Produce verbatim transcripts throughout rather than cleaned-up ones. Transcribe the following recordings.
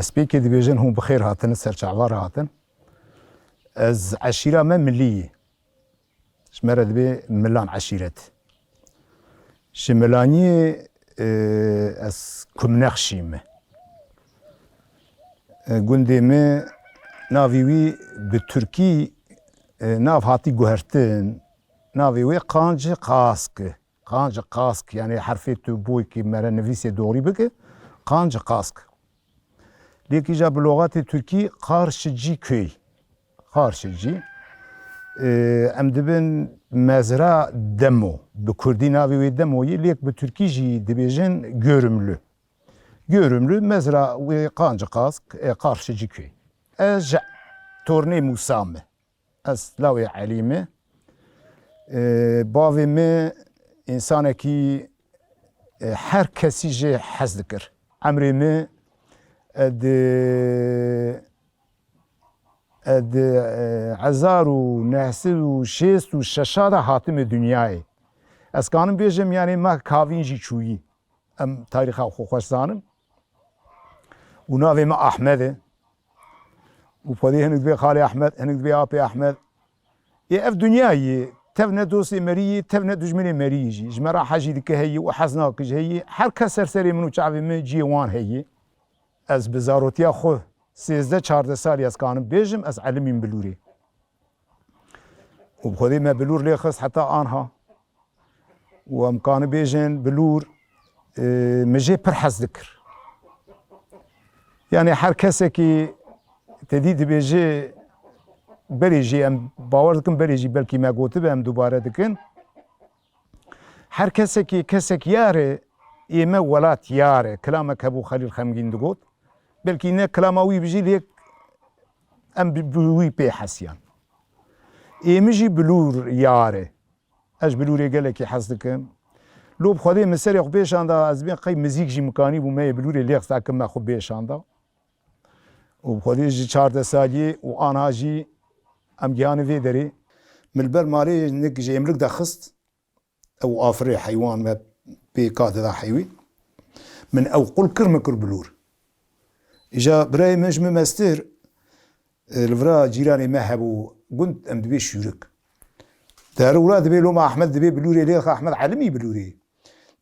Destpêkê dibêjin hûn bi xêr hatin, ser çava re hatin. Ez eşîra me milî ye. Ji me re dibê milan eşîret. Ji Milaniyê, e, ez Kumnexşî me. E, gundê me navê wî bi tirkî, e, nav hatî guhertin. Navê wê Qancî Qask e. Qancî Qask, yani herfê tu boykî mere nivîsê doğrî bike, Qancî Qask. Lêk îja bi logatê tirkî Qarşicî köy. Qarşicî. Ee, em dibin mezra Demo. Bi kurdî navê wê Demo yê, lêk bi tirkî jî dibêjin Görümlü. Görümlü, mezra wê Qancî Qask, e, Qarşicî köy. Ez ji tornê Mûsa me. Ez lawê Elî me. Ee, bavê me însanekî, e, her kesî jê hez dikir. Emrê me, e, di, e, di, e, hezar û neh sed û şêst û şeş de hatime dinyayê. Ez kanim bêjim, yani me kavîn jî çûyî. Em tarîxa xwe xweş zanin. Û navê me Ahmed e. Û xwedî hinek dibê xalê Ahmed, hinek dibê apê Ahmed. Ê ev dinya yê, tev ne dostê merî yê, tev ne dijminê merî yê jî. Ji me re hejî dike heyî û hez nake jî heyî. Her kes ser serê min û çavê min ciyê wan heyî. Ez bi zarotiya xwe sêzdeh çardeh salî ez kanim bêjim, ez elimîm bilûrê. Û bi xwedê me bilûr lê xist heta anha. Û em kanin bêjin bilûr, e, min jê pir hez dikir. Yani her kesekî te dî dibêje, belê jî em bawer dikin, belê jî belkî me gotibe, em dubare dikin. Her kesekî kesek yar e, ê me welat yar e. Kilamek hebû Xelîl Xemgîn digot. Belkî ne kilama wî bijî, lê em bi, bi wî pê hesiyan. Ê min jî bilûr yar e. Ez ji bilûrê gelekî hez dikim. Lo bi xwedê min serê xwe pêşanda, ez bê qey mizîk jî mikanî bû, me yê bilûrê lêx dakim me xwe pêşanda. Û bi xwedê ji çardeh saliyê û anha jî em gihanê vê derê. Min li ber malê nik ji êmlik de xist. Ew afirê heywan me pê ka dida heywî. Min ew qul kir, min kir bilûr. Îja birayê min ji min mestir, e, li vira cîranê me hebû gund, em dibê şûrik. Dere wira dibê loma Ahmed dibê bilûrê lê dixe, Ahmed elimî bilûrê.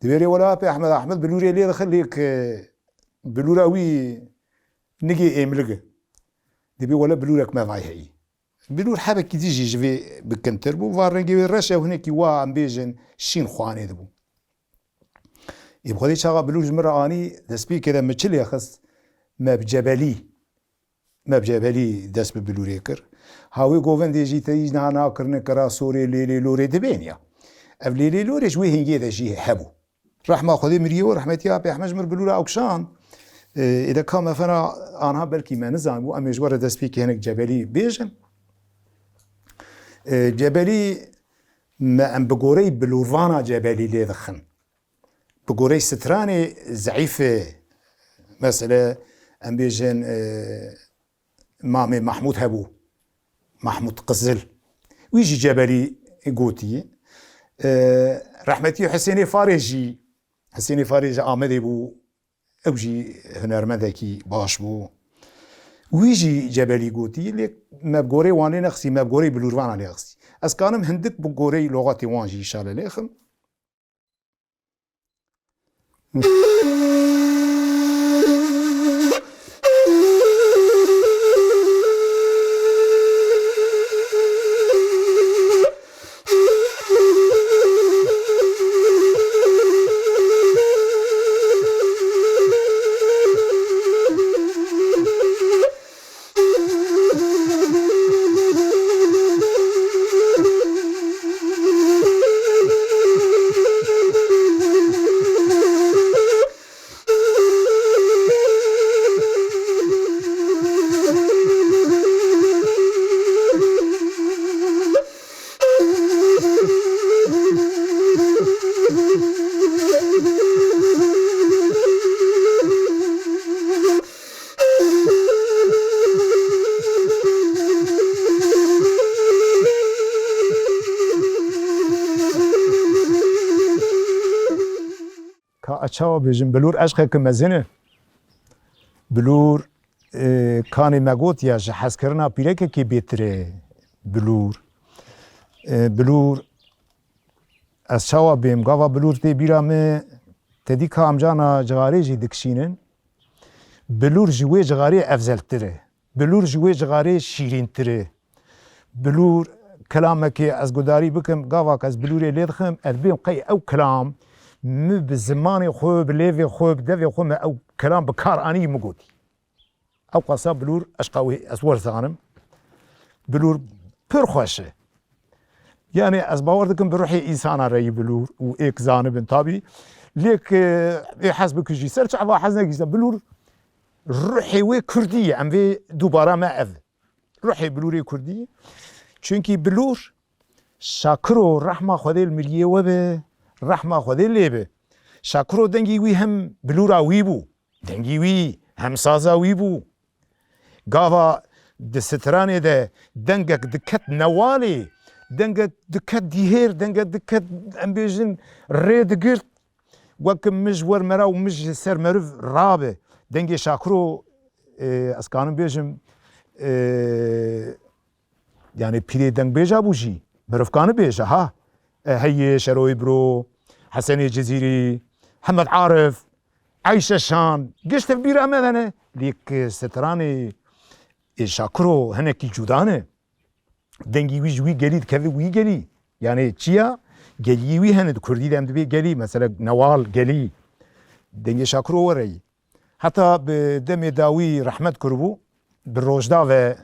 Dibê rê wela apê Ahmed, Ahmed bilûrê lê dixe, lêk, e, bilûra wî nigê êmlig e. Dibê wele bilûrek me vay heyî. Bilûr hebekî dî jî ji vê bikintir bû. Va rengê wê reş e û hinekî wa em bêjin şîn xwanê dibû. Ê bi xwedê çaxa bilûr ji min re anî, destpêkê de min çi lê xist, me bi cebelî, me bi cebelî dest bi bilûrê kir. Ha wê govendê jî te jî niha nakirine kira sorê lêlê lorê dibên ya. Ev lêlê lorê ji wê hingê de jî hebû. Rehma Xwedê miriye û rehmetî Apê Ehmed ji mir bilûra ew kişand. Ê, ê de ka me fena anha belkî me nizanibû, em ê ji we re destpêkê hinek cebelî bêjin. Ê, cebelî me em bi goreyî bilûrvana cebelî lê dixin. Bi goreyî stranê zeîf e. Mesele em bêjin, ê, Mamê Mahmûd hebû. Mahmûd Qizil. Wî jî cebelî gotiye. Ee, rehmetî Hisênê Farê jî, Hisênê Farê ji Amedê bû. Ew jî hunermendekî baş bû. Wî jî cebelî gotiye. Lê me bi gorê wan lê nexistî, me bi gorê bilûrvana lê xistî. Ez kanim hindik bi goreyî loxatê wan jî îşale lê xim. Ka ez çawa bêjim, bilûr eşqeke mezin e. Bilûr E, kanê me got ya ji hezkirina pîrekekê bêtir e bilûr. E, bilûr, ez çawa bêm, gava bilûr tê bîra me, te dî ka em cana cixarê jî dikişînin. Bilûr ji wê cixarê evzeltir e. Bilûr ji wê cixarê şîrîntir e. Bilûr, kilamekê ez gudarî bikim, gava ke ez bilûrê lê dixim, ez bêm qey ew kilam min bi zimanê xwe, bi lêvê xwe, bi devê xwe min ew kilam bi kar anî min gotî. Ew qasa bilûr eşqa wê ez wer zanim. Bilûr pir xweş e. Yani ez bawer dikim bi ruhê însana re yî bilûr û êk zanibin tabî. Lêk, e, ê hez bikijî ser çava hez nekî ser bilûr ruhê wê kurdî ye. Em vê dubara me ev. Ruhê bilûrê kurdî. Çunkî bilûr Şakiro rehma Xwedê li miliyê we be, rehma Xwedê lê be. Şakiro dengî wî hem bilûra wî bû. Dengî wî hem saza wî bû. Gava di stranê de dengek diket newalê, dengek diket dîhêr, dengek diket, em bêjin, rê digirt. Wek min ji wer mera û min ji ser meriv rabe. Dengê Şakiro, e, ez kanim bêjim, e, yani pîrê dengbêja bû jî. Meriv kani bêje ha. E, heyê Şeroyê Biro, Hesenê Cizîrî, Hemed Arif, Eyşe Şan, gişt ev bîra me de ne. Lêk, e, stranê, e, Şakiro hinekî cuda ne. Dengî wî ji wî gelî dikeve wî gelî. Yani çiya? Geliyê wî hene, di kurdî de em dibê gelî. Mesela newal gelî. Dengê Şakiro were yî. Heta bi demê dawî rehmet kiribû, bi rojda ve,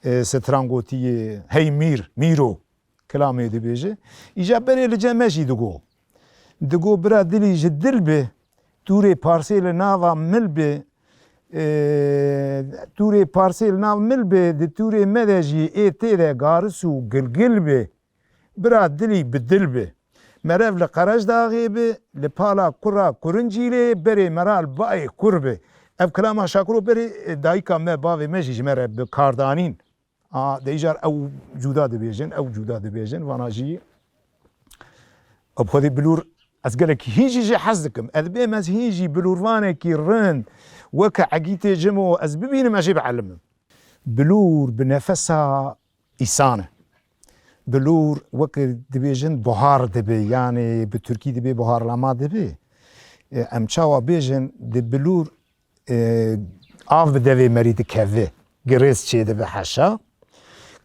e, stran gotiyê, hey mîr, mîro, kilamê dibêje. Îca berê li cem me jî digo. Digo, bira dilî ji dil bi, tûrê parsê li nava mil bi, e, tûrê parsê li nav mil bi, di tûrê me de jî ê tê de garis û gilgil bi. Bira dilî bi dil bi. Merev li Qerejdaxê bi, li pala kura Kurincîlê, berê mera li bayê kur bi. Ev kilama Şakiro berê, e, dayika me, bavê me jî ji me re bi kar danîn. A, de îcar ew cuda dibêjin, ew cuda dibêjin. Vana jî, ev xwedî bilûr, ez gelek hîn jî jê hez dikim. Ez bêm ez hîn jî bilûrvanekî rind, weke Egîtê Cimo, ez bibînim, ez jê bielimim. Bilûr bi nefesa îsan e. Bilûr weke dibêjin buhar dibe, yani bi tirkî dibê buharlama dibe. E, em çawa bêjin, di bilûr, e, av bi devê merî dikeve, girêz çêdibe heşa.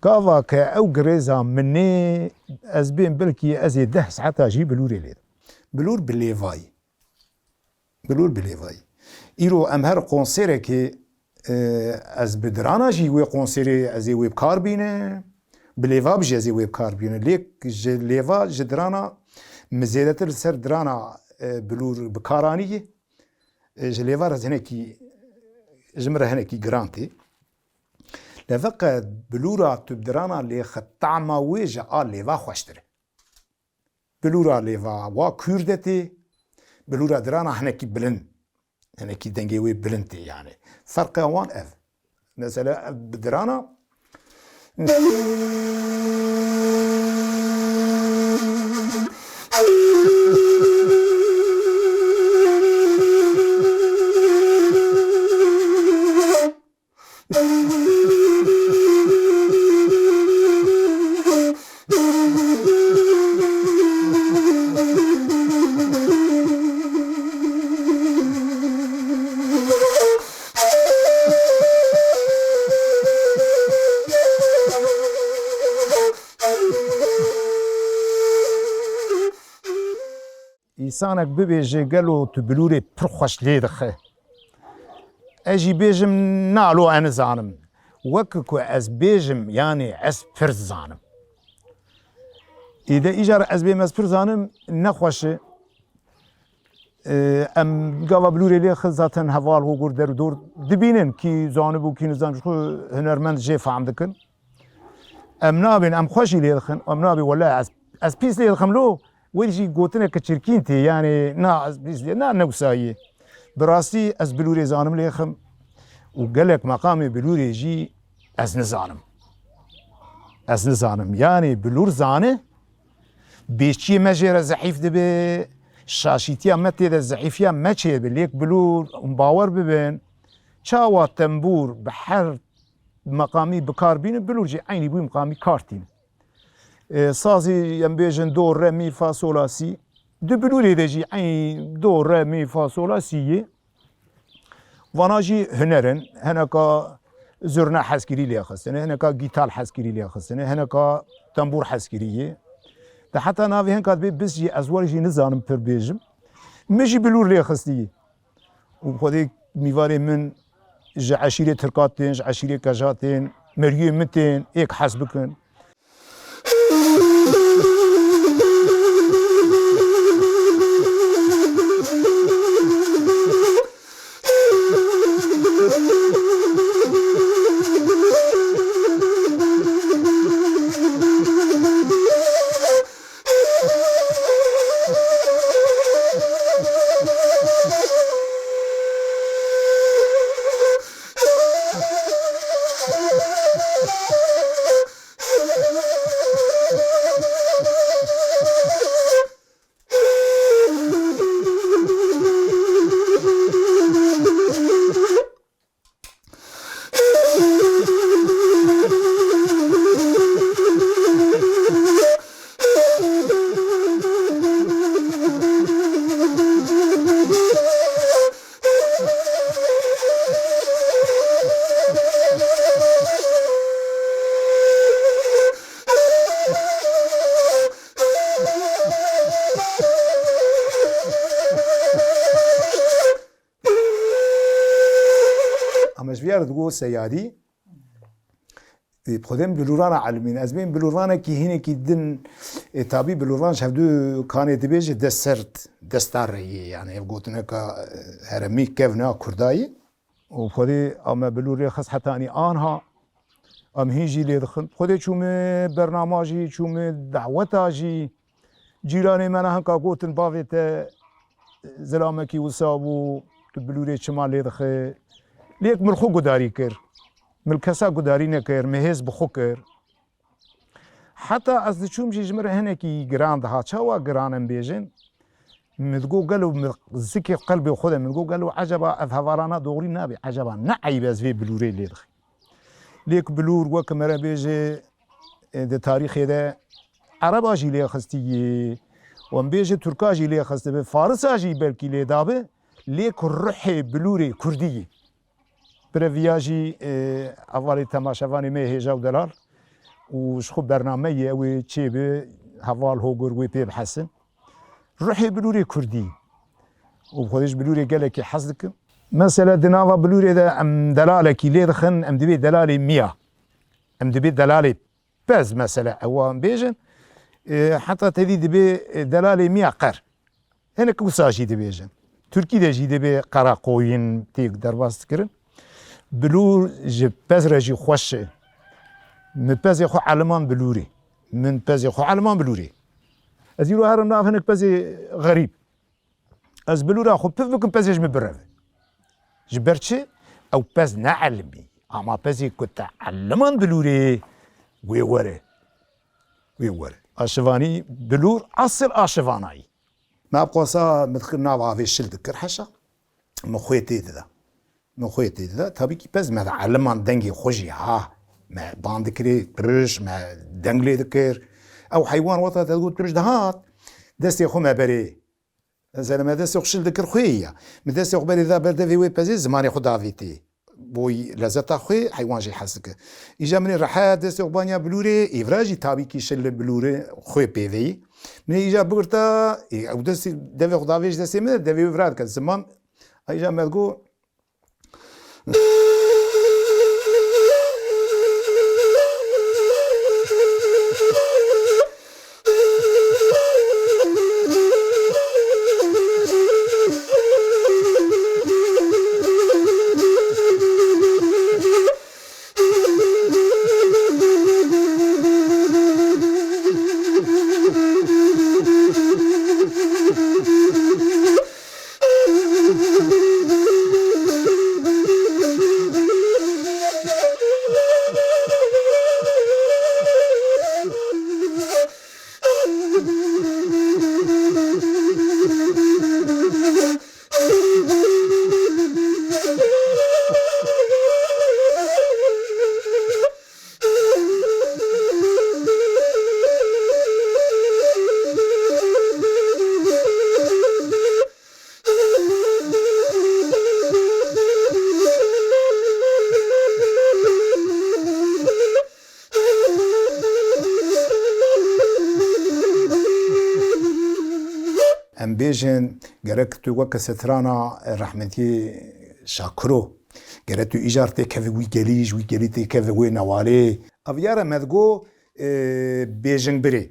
Gava ke ew girêza min ê, ez bêm belkî ez ê deh saeta jî bilûrê lê dim. Bilûr bi lêvayî. Bilûr bi lêvayî. Îro em her konserekê, e, ez bi dirana jî wê konserê ez ê wê bi kar bîne, bi lêva bi jî ez ê wê bi kar bîne. Lê ji lêva, ji dirana, min zêdetir li ser dirana, e, bilûr bi kar anî. E, ji lêva re ez hinekî, ji min re hinekî giran tê. Lê veqet bilûra tu bi dirana lêxe, tama wê ji a lêva xweştir e. Bilûra lêva wa kûr de tê, bilûra dirana hinekî bilind, hinekî dengê wê bilind tê yani. Ferqê wan ev. Mesela ev bi dirana Însanek bibêje, gelo tu bilûrê pir xweş lê dixe? Ez jî bêjim, na lo ez nizanim. Wek ku ez bêjim, yanî ez pir dizanim. Îde îcar ez bêm ez pir zanim, ne xweş e. E, em gava bilûrê lê xist zaten heval, hogor, der û dor dibînin, kî zanibû, kî nizan, ji xwe hunermend jê fehm dikin. Em nabên, em xwe jî lê dixin, em nabê, wele ez, ez pîs lê dixim lo, wê jî gotineke çirkîn tê, yanî na ez pîs lê, na ne wisa ye. Bi rastî ez bilûrê zanim lê dixim û gelek meqamê bilûrê jî ez nizanim. Ez nizanim. Yanî bilûr zane, bêçiyê me jê re zehîf dibe, şaşîtiya me tê de zehîfiya me çêdibe. Lêk bilûr, hûn bawer bibin, Çawa tembûr bi her meqamî bi kar bînin, bilûr jî eynî bi wî meqamî kar tînin. E, sazî em bêjin do, re, mî, fa, sol, la, sî. Di bilûrê de jî eynî do, re, mî, fa, sol, la, sî yê. Vana jî huner in. Hineka zurna hezkirî lê xistine, hineka gîtal hezkirî lê xistine, hineka tembûr hezkirî yê. De heta navê hinka dibê biz jî ez wer jî nizanim pir bêjim. Min jî bilûr lê xistî yê. Û bi xwedê mîvanê min ji eşîrê Tirka tên, ji eşîrê Keja tên, meriyê min tên, êk hez bikin. Ama ji vî yer digo seyadî, e, bi xwedê em bilûrana elimîn. Ez bên bilûrvanekî hinekî din, e, tabî bilûrvan ji hevdu kanê dibêje dest ser, desta reyê, yani ev gotineka, e, heremî kevna kurdayî. Û xwedê a me bilûrê xist hetanî anha. Em hîn jî lê dixin. Xwedê çûme bernama jî, çûme daweta jî. Cîranê me ne hinka gotin, bavê te zilamekî wisa bû, tu bilûrê çima lê dixî? Lêk min xwe gudarî kir. Min kesa gudarî nekir, min hêz bi xwe kir. Heta ez diçûm jî ji min re hinekî giran dihat. Çawa giran em bêjin? Min digot gelo, min zikê qelbê xwe de min digot gelo eceba ev hevalana doğrî nabe, eceba ne eyb ez vê bilûrê lê dixî? Lêk bilûr wek mere bêje, e, di tarîxê de Ereba jî lê xistî yê, û em bêje Tirka jî lê xistibi, Farisa jî belkî lê dabi, lêk ruhê bilûrê Kurdî yê. Bi rê viya jî, e, hevalê temaşevanê me hêja û delal û ji xwe bernameyê ew ê çêbi, heval hogir wê pê bihesin. Ruhê bilûrê Kurdî û bi xwe de ji bilûrê gelekî hez dikim. Mesele di nava bilûrê de em delalekî lê dixin, em dibê delalê miya. Em dibê delalê pez, mesele ew em bêjin. E, heta tevî dibê, e, delalê miya qer. Hinek wisa jî dibêjin. Tirkî de jî dibê qera qoyîn tê derbas dikirin. Bilûr ji pez re jî xweş e. Min pezê xwe eliman bilûrê. Min pezê xwe eliman bilûrê. Ez îro herim nav hinek pezê xerîb. Ez bilûra xwe pif bikim, pezê ji min bireve. Ji ber çi? Ew pez ne elimî. Ama pezê ku te eliman bilûrê, wê were. Wê were. Aşivanî bilûr, asil aşivanayî. Me bi qasa min dikir nav avê şil dikir heşa. Min xwê tê dida. Min xwê tê dida. Tabî kî pez me de eliman dengê xwe jî ha. Me ban dikirê piriş, me deng lê dikir. Ew heywan wexta te digot piriş dihat. Destê xwe me berê. Zere me destê xwe şil dikir xwê ya. Min destê xwe berê da ber devê wê pezê, zimanê xwe davêtê. Boy lezeta xwê heywan jî hez dike. Îja min ê rehet destê xwe banya bilûrê, êvra jî tabî kî şil li bilûrê xwê pêveyî. Min ê îja bigirta, ê, ew destê, devê xwe davêj destê min de, devê wê vira dike. Ziman, a îja me digo, em bêjin, gerek tu weke setrana rehmetî Şakiro, gerek tu îcar têkeve wî gelî, ji wî gelî têkeve wê newalê. Ev yare me digo, e, bêjingbirê.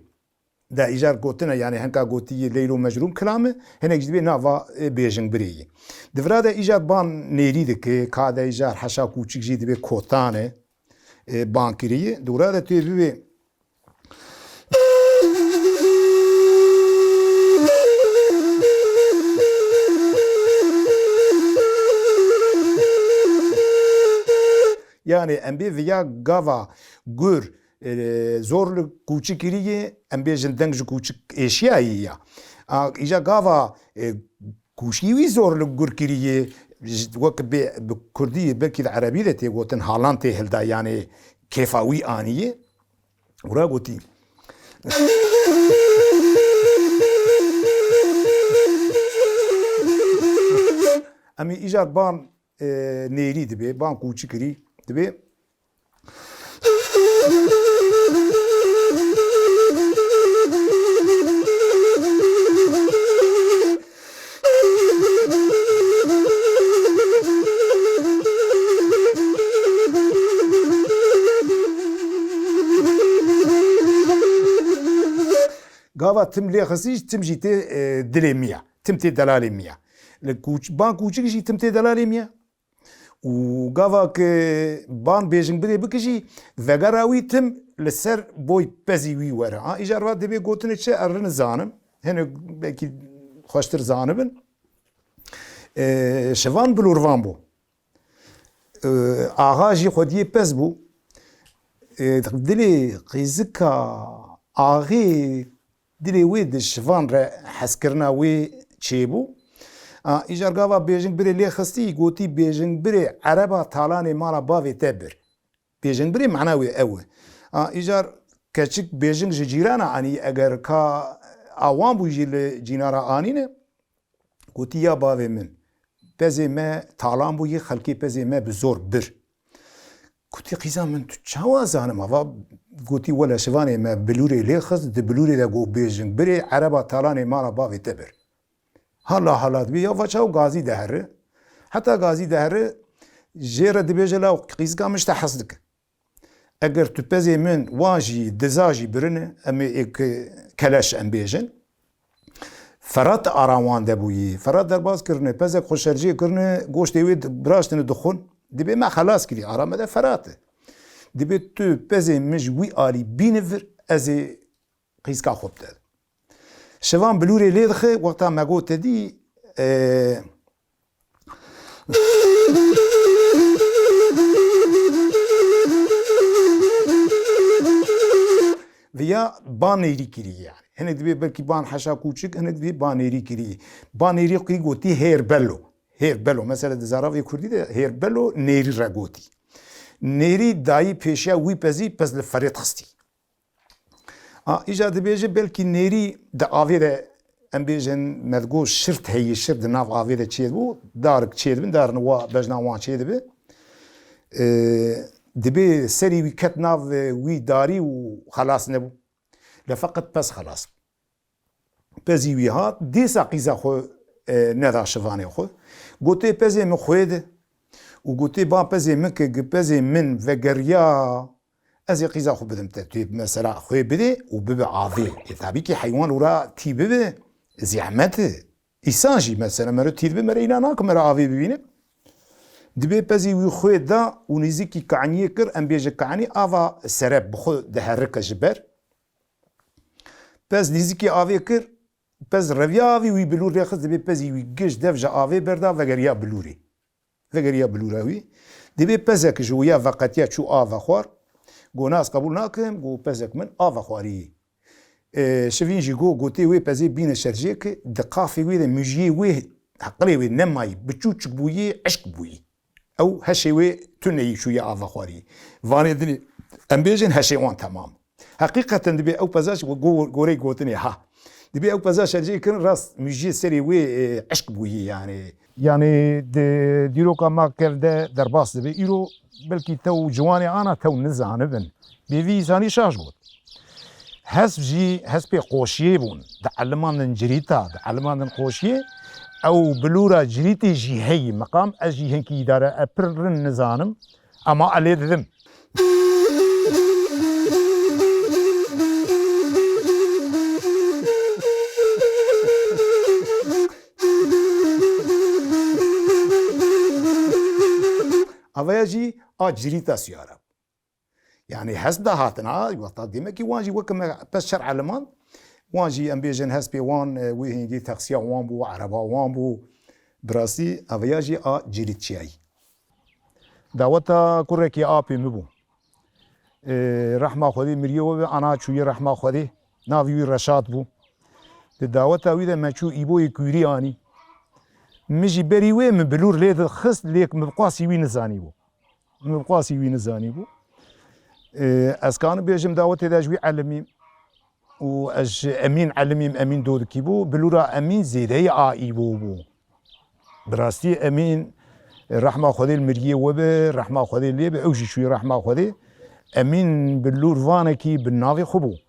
De îcar gotine, yani henka gotî yê Leylo Mecrûm kilam e, hinek jî dibê nava, e, bêjingbirê yê. Di vira de îcar ban nêrî dike, ka de îcar heşa kûçik jî dibê kotan e, e, ban kirî. Di vira de tê bibê. Yani em bê viya gava gur, e, zor li kûçik kirî yê, em bêjin deng ji kûçik êşiyayî ya. A, îja gava, e, kûşkî wî zor li gur kirî yê, ji, wek bê, bi kurdî, belkî di erebî de tê gotin, halan tê hilda, yani kêfa wî anî yê. Wira gotî. Em ê îcar ban, e, nêrî dibê, ban kûçik kirî dibê. Gava tim lê xistî, tim jî tê, e, dilê min ya. Tim tê delalê min ya. Li kûç-, ban kûçik jî tim tê delalê min ya. Û gava ke ban bêjingbirê bike jî, vegera wî tim li ser boy pezî wî were. Ha, îcar va dibê gotinê çi, ez nizanim. Hinek belkî xweştir zanibin. E, Şivan bilûrvan bû. E, axa jî xwediyê pez bû. E, dilê qîzika axê, dilê wê di Şivan re hezkirina wê çêbû. A, îcar gava bêjingbirê lê xistî, gotî, "Bêjingbirê ereba talanê mala bavê te bir." Bêjingbirê mana wê ew e. A, îcar keçik bêjing ji cîrana anî, eger ka a wan bû jî li cînara anîne. Gotî, "Ya bavê min, pezê me talan bûyî, xelkê pezê me bi zor bir." Gotî, "Qîza min, tu çawa zanim?" Ava gotî, "Wele Şivanê me bilûrê lê xist, di bilûrê de got, 'Bêjingbirê ereba talanê mala bavê te bir.'" Hala hala dibê, ya va çaw gazî deheri. Heta gazî deheri, jê re dibêje, "Law qîzika min ji te hez dike." Eger tu pezê min wan jî diza jî birine, em ê êk keleş em bêjin. Ferat ara wan de bûyî. Ferat derbas kirine, pezek xwe şerjê kirine, goştê wê di-, biraştine dixwin. Dibê me xelas kirî, ara me de Ferat e. Dibê tu pezê min ji wî alî bîne vir, ez ê qîzka xwe bide. Şivan bilûrê lê dixe, wexta me got te dî, e, viya ba nêrî kirî yani. Hinek dibê belkî ban heşa kûçik, hinek dibê ba nêrî kirî. Ba nêrî kirî gotî hêr belo. Hêr belo. Mesela di zaravê kurdî de hêr belo nêrî re gotî. Nêrî dayî pêşiya wî pezî, pez li ferê dixistî. A, îja dibêje belkî nêrî di avê de, em bêjin, me digot şirt heye, şirt di nav avê de çêdibû, darik çêdibin, darin wa bejna wan çêdibe. E, dibê serî wî ket nav, e, wî darî û xelas nebû. Lê feqet pez xelas bû. Pezî wî hat, dîsa qîza xwe, e, neda şivanê xwe. Gotê, "Pezê min xwê de." Û gotê, "Ba pezê min ke gi pezê min vegeriya, ez ê qîza xwe bidim te. Tu yê mesela xwê bidê û bibe avê." E, tabî ki heywan ora tî bibe, zehmet e. Îsan jî mesela mero tî dibe, mere îna nake mere avê bibîne. Dibê pezî wî xwê da û nêzîkî kaniyê kir, em bêje kanî ava sere bi xwe diherike ji ber. Pez nêzîkî avê kir, pez reviya avî wî bilûr rêxist, dibê pezî wî giş dev ji avê berda vegeriya bilûrê. Vegeriya bilûra wî. Dibê pezek ji wîya veqetiya çû av vexwar. Go, "Na, ez qebûl nakim," go, "Pezek min av vexwarî." E, şivîn jî go, gotê wê pezê bîne şerjê ki di qafê wê de mujiyê wê, heqilê wê nemayî, biçûçik bûyî, eşk bûyî. Ew heşê wê tune yî çûye ava xwarî. Vanê dinê, em bêjin heşê wan temam. Heqîqeten dibê ew peza go-, gorey gotinê ha. Dibê ew peza şerjê kirin rast mujiyê serê wê, e, eşk bûyî yani. Yani di dîroka ma kevde derbas dibe. Îro belkî tew ciwanê ana tew nizanibin. Bê vî îsanî şaş got. Hesp jî hespê qoşiyê bûn. Dielmandin cirîta, dielmandin qoşiyê. Ew bilûra cirîtê jî heyî. Meqam ez jî hinkî îdare e pir rind nizanim. Ema elê didim. Avaya jî a cirîta siyara. Yani hesp de hatina, wexta demekî wan jî weke me pes şer eliman, wan jî em bêjin hespê wan, e, wê hingî taksiya wan bû, ereba wan bû. Bi rastî eviya jî a cirîtçiyayî. Daweta kurekî apê min bû. E, rehma Xwedê miriyê we be, ana çûyî rehma Xwedê. Navê wî Reşat bû. Di daweta wî de me çû îboyê kûrî anî. Min jî berî wê min bilûr lê dixist, lêk min bi qasî wî nizanîbû. Min bi qasî wî nizanîbû. Ê, ez kanim bêjim dawetê de ji wî elimîm û ez ji Emîn elimîm, Emîn Dodikî bû. Bilûra Emîn zêdeyî a îbo bû. Bi rastî Emîn, rehma Xwedê li miriyê we be, rehma Xwedê lê be, ew jî çûyî rehma Xwedê. Emîn bilûr vanekî bi navê xwe bû.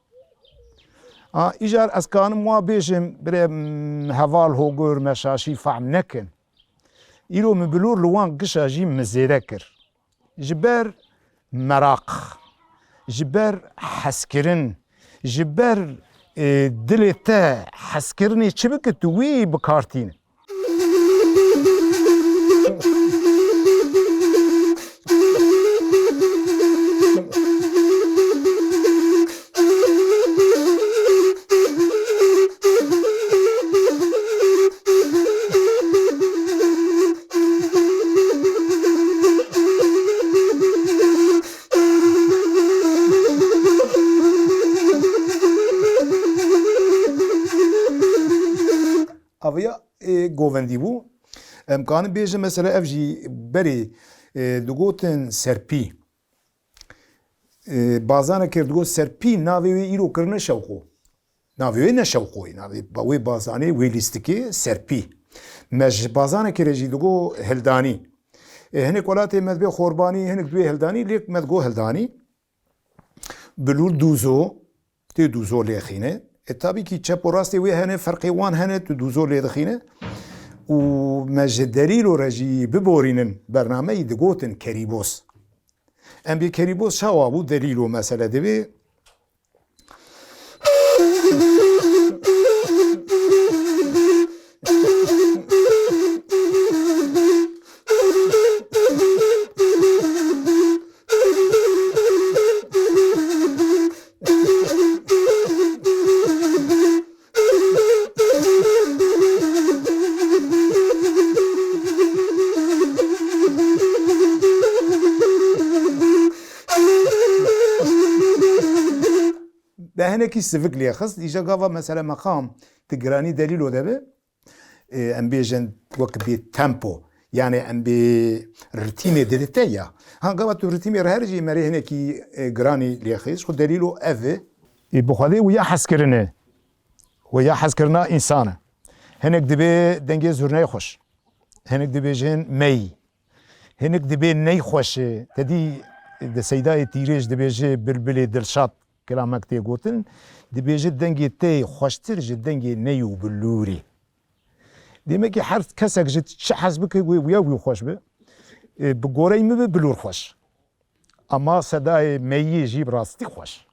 A, îcar ez kanim wa bêjim, birê, m, heval hogor me şaşî fehm nekin. Îro min bilûr li wan gişa jî min zêde kir. Ji ber meraq, ji ber hezkirin, ji ber, e, dilê te hezkirinê çi bike tu wî bi kar tîne. Aviya, e, govendî bû. Em kanin bêjin mesela ev jî berê, e, digotin serpî. E, Bazanekê digot serpî, navê wê îro kirine şewqo. Navê wê ne şewqoyê, navê ba-, wê bazanê, wê lîstikê serpî. Me ji Bazanekê re jî digo hildanî. E, hinek welatê me dibê xorbanî, hinek dibê hildanî, lêk me digo hildanî. Bilûr dûzo, tê dûzo lêxîne. E, tabî kî çep û rastê wê hene, ferqê wan hene, tu dûzo lê dixîne. Û me ji Delîlo re jî biborînin bernameyî digotin kerîbos. Em bê kerîbos çawa bû, Delîlo mesele divê. Be hinekî sivik lê xist, îja gava mesela meqam di giranî Delîlo de be, e, em bêjin wek bê tempo, yani em bê ritîmê didite ya. Ha, gava tu ritîmê re her jî merê hinekî, e, giranî lê xist, xwe Delîlo ev e. E, bi Xwedê û ya hezkirine, û ya hezkirina însan e. Hinek dibê dengê zurneyê xweş. Hinek dibêjin mey. Hinek dibê ney xweş e. Te dî di Seydayê Tîrêj dibêje bilbilê Dilşad kilamek tê gotin. Dibêje dengê te xweştir ji dengê ney û bilûrê. Demek ki her kesek ji çi hez bike wê, wê, wê xweş be. E, bi goreyê min be bilûr xweş. Ama sedayê meyî jî bi rastî xweş.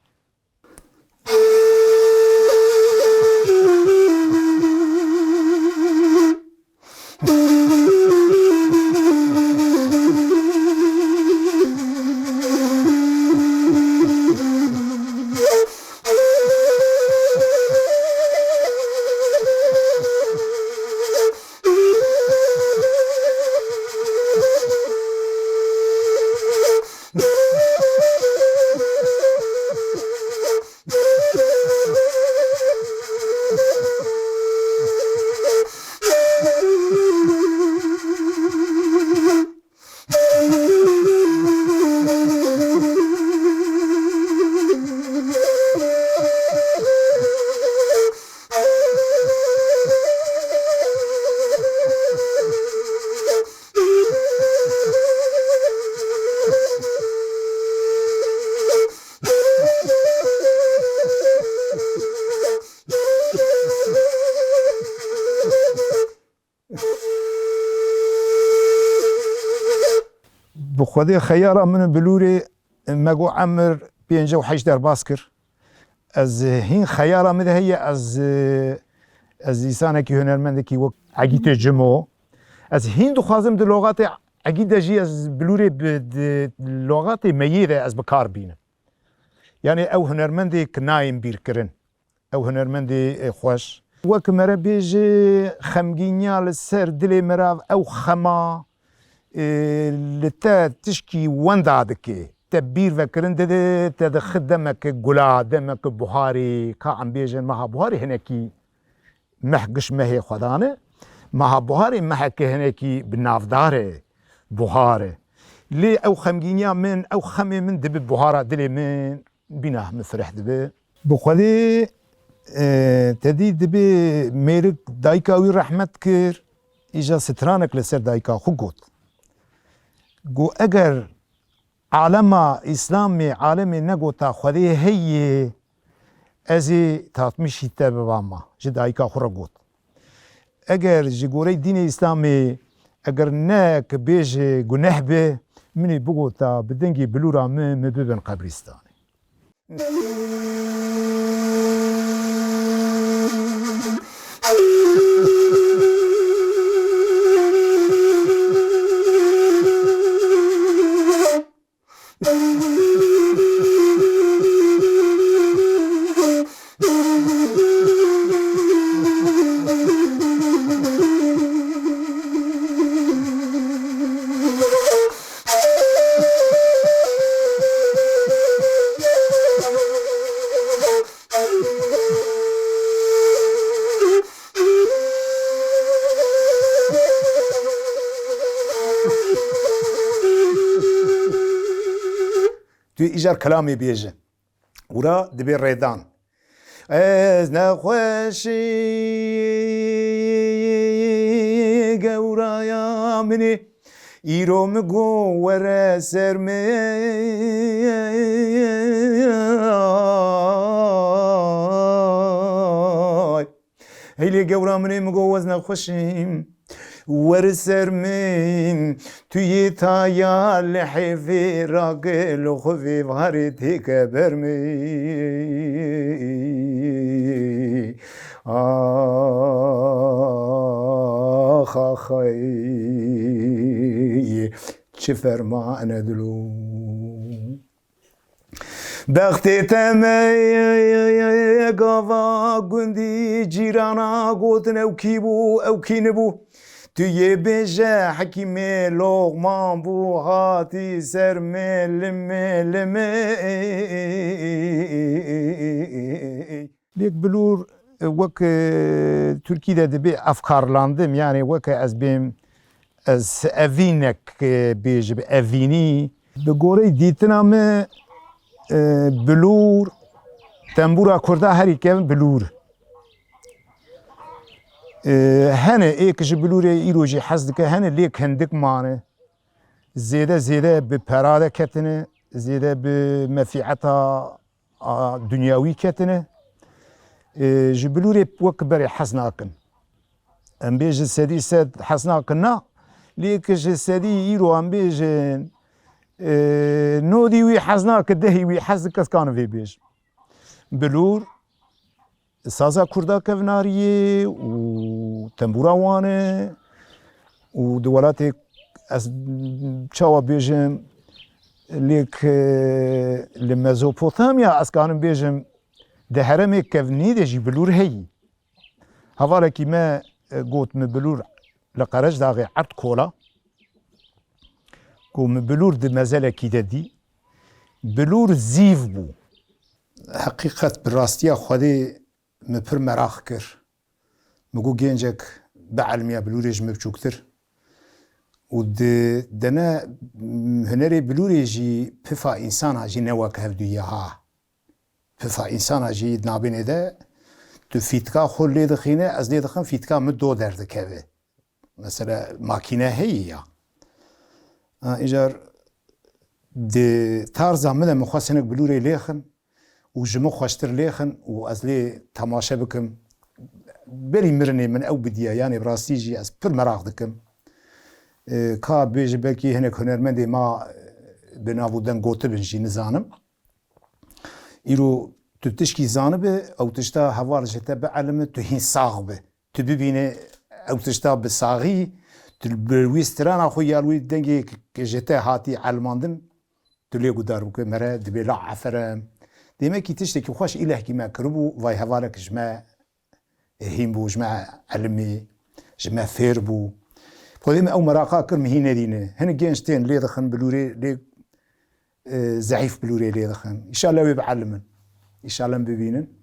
Bi Xwedê xeyala min û bilûrê me got emir pêncî û heşt derbas kir. Ez hîn xeyala min de heye, ez, ez însanekî hunermendekî wek Egîtê Cimo. Ez hîn dixwazim di loxatê Egît de jî ez bilûrê bi, di loxatê me yê de ez bi kar bînim. Yanî ew hunermendê ki nayên bîrkirin. Ew hunermendê, e, xweş. Wek mere bêje xemgîniya li ser dilê merav, ew xema, e, li te tişkî wenda dike. Te bîr vekirin dide, te dixi demeke gula, demeke buharê, ka em bêjin meha buharê hinekî meh giş mehê xwedan e. Meha buharê meheke hinekî bi navdar e, buhar e. Lê ew xemgîniya min, ew xemê min dibi buhara dilê min. Bîna min fireh dibe. Bi Xwedê, e, te dî dibê mêrik dayika wî rehmet kir, îja stranek li ser dayika xwe got. Got, eger alema Îslamê, alemê negota Xwedê heye, ez ê tatmişî te bibama, ji dayika xwe re got. Eger ji goreyê dînê Îslamê, eger ne ki bêje guneh be, min ê bigota bi dengê bilûra min, min bibin qebrîstanê. Tu îcar kelamê bêje. Wira dibê rêdan. Ez nexweşî gewraya min ê, îro min got were ser min. Heylê gewra min ê, min got ez nexweşîm. Wer ser min, tu yê taya li hêvê ragil û xwe vê varê têke ber min. Ax, ax, ay, çi ferman e dilo. Bextê te me gava gundî cîrana gotin ew kî bû, ew kî nibû. Tu yê bêje hekîmê Loqman bû, hatî ser me limê limê. Lêk bilûr, e, wek, e, Tirkî de dibê efkarlandim, yanî weke ez bêm, ez evînek, e, bêjim, evînî. Bi goreyê dîtina min, e, bilûr, tembûra kurda herî kevn bilûr. E, hene ê ki ji bilûrê îro jî hez dike, hene lêk hindik mane. Zêde zêde bi pera de ketine, zêde bi mefîeta a, dinyawî ketine. E, ji bilûrê wek berê hez nakin. Em bêjin sedî sed hez nakin na, lê ki ji sedî îro em bêjin, e, nodî wî hez nake, dehî wî hez dike, ez kanim vê bêjim. Bilûr, saza kurda kevnariyê û tembûra wan e û di welatê, ez çawa bêjim, lêk, e, li Mezopotamya, ez kanim bêjim, di heremê kevnî de jî bilûr heyî. Hevalekî me, e, got min bilûr li Qerecdaxê erd kola, ku min bilûr di mezelekî de dî, bilûr zîv bû. Heqîqet, bi rastiya Xwedê min pir meraq kir. Min got, gencek bielmiya bilûrê ji min biçûktir. Û di dene hunerê bilûrê jî pifa însana jî ne wek hevdû ye ha. Pifa însana jî di nabênê de tu fîtika xwe lê dixîne, ez lê dixim, fîtika min do derdikeve. Mesela makîne heye ya. Ha, îcar di tarza min de min xwest hinek bilûrê lêxim û ji min xweştir lêxin û ez lê temaşe bikim. Berî mirinê min ew bidiya, yanê bi rastî jî ez pir meraq dikim. E, ka bêje belkî hinek hunermendê ma, e, bi nav û deng gotibin jî nizanim. Îro tu tişkî zanibe, ew tişta heval ji te bielime, tu hîn sax be. Tu bibîne ew tişta bi saxî, tu bi wî strana xwe ya wî dengê k-, k-, ji te hatî elmandin, tu lê gudar bike, mere dibê la aferin. Demekî tiştekî xweş îlehkî me kiribû, vay hevalek ji me hîn bû, ji me elimî, ji me fêr bû. Xwedê me ew meraqa kir, min hîn nedîne. Hinek genç tên lê dixin bilûrê, lê, e, zeîf bilûrê lê dixin. Îşallah wê bielimin. Îşallah em bibînin.